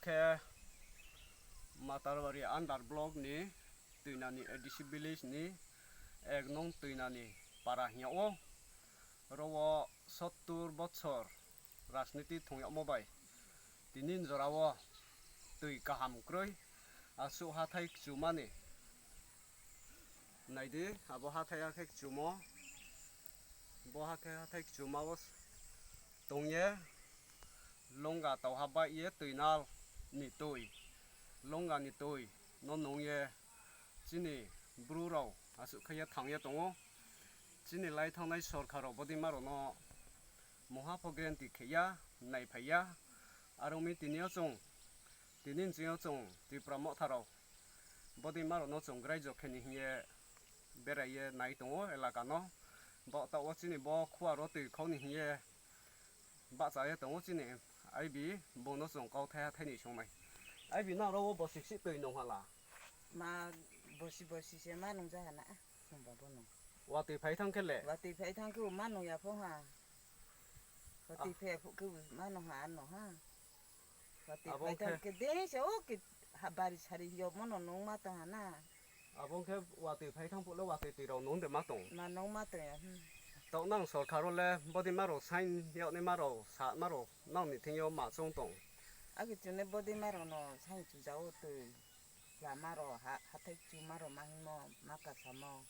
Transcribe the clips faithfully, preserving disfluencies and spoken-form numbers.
Khe Matarwari under block ni Tuinani A D C village ni ek nong Tuinani para hing yag ou. Ro wo sottur bochor rajniti thung yagmo bai tini jora wo tui kaham kroi, asuh hathái kchumani. Nai di, abo hathái akhe kchumo. Bo hakhe hathái kchuma wo tong ye, longga tauha baih ye tuinal ni tui, longga ni tui no nung ye chini bru rao asuh khe ye thanng ye tong ou. Chini lai thanngnai sorkar rao bodeima rao no mungha pho guarantee khe ya, naiphai ya. Are ong mi tini yo chung, tini nching yo chung Tipra Motha rao bodeima rao no chung graijo khe ni hing ye berai ye nai tong ou elaka no. Bo taoh wo chini bo khuar wo tui khau ni hing ye bahcha ye tong ou chini aibi, bung no chung kauthai hathái ni sung nai. Aibi, nang ro wo bosi ksih tui nung ha la? Ma, bosi bosi se ma nung ja ha na, sungba bo no. Watoi phai thanng khe le? Watoi phai thanng khe ma nung ya pho ha. Watoi phai ya phuh khe ma nung ha, ano ha. Watoi phai thanng khe dei se o khe ha bari sari yagmo no nung ma tong ha na. Abo ong khe watoi phai thanng phuh le watoi tui rao nung de ma tong? Ma nung ma tong ya. Taoh nang sorkar wo le bodeima rao saing yagnaima rao, sama rao nang ni thing yo ma choung tong? Akhe chung le bodeima rao no saing chu ja ou tui. Lama rao, ha-, hathái kchuma rao ma hingmo, ma kasamo.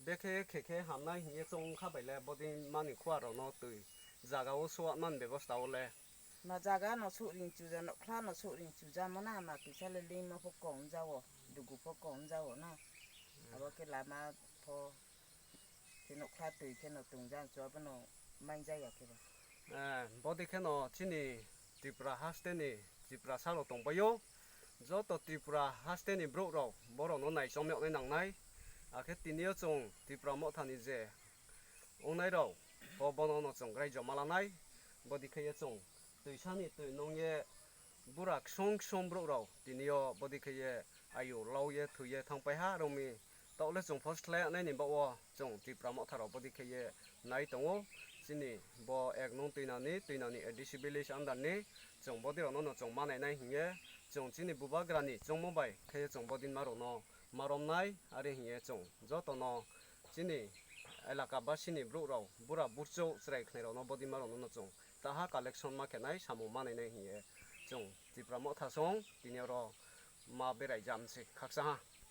Bekhe khe khe hamnai hing ye choung kha bai le bodeima ni khuar rao no tui zaga wo souhmanai bebosta wo le. Ma zaga no souhring chu ja, nouhkhla no souhring chu ja mo na, ma kisa le lingmo pho kom ja wo, dugu pho kom ja wo na. Abo khe lama pho, khe nouhkhla tui khe no tong ja chu, abo no mai ja ya khe ba. Eh, bodei khe no chini Tripura haste ni, Tripura sa rao tongpai ou. Joto Tripura haste ni brouh rao, bo rao no naichom yag nai nang nai. Akhe tini yo chung Tipra Motha ni je ongnai rao pho bo no no chung graijo ma la nai. Bodei khe ye chung tuisa ni tui nung ye bura ksung ksung brouh rao tini yo bodei khe ye ayu lau ye thoi ye thanngpai ha rung mi. Taoh le chung pho slái yag nai ni baoh wo chung Tipra Motha rao bodei khe ye nai tong ou. Chini bo ek nung Tuinani, Tuinani A D C village under ni chung bodei rao no no chung manai nai hing ye, chung chini bubagra ni choungmo bai khe ye chung bodeima rao no ma rom nai, are hing ye chung joto no chini elaka basi ni brouh rao, bura burchouh chrai khnai rao no bodeima rao no no chung taha collection ma khe nai, samung manai nai hing ye chung Tipra Motha song tini yo ro ma berai jam se khakchang ha.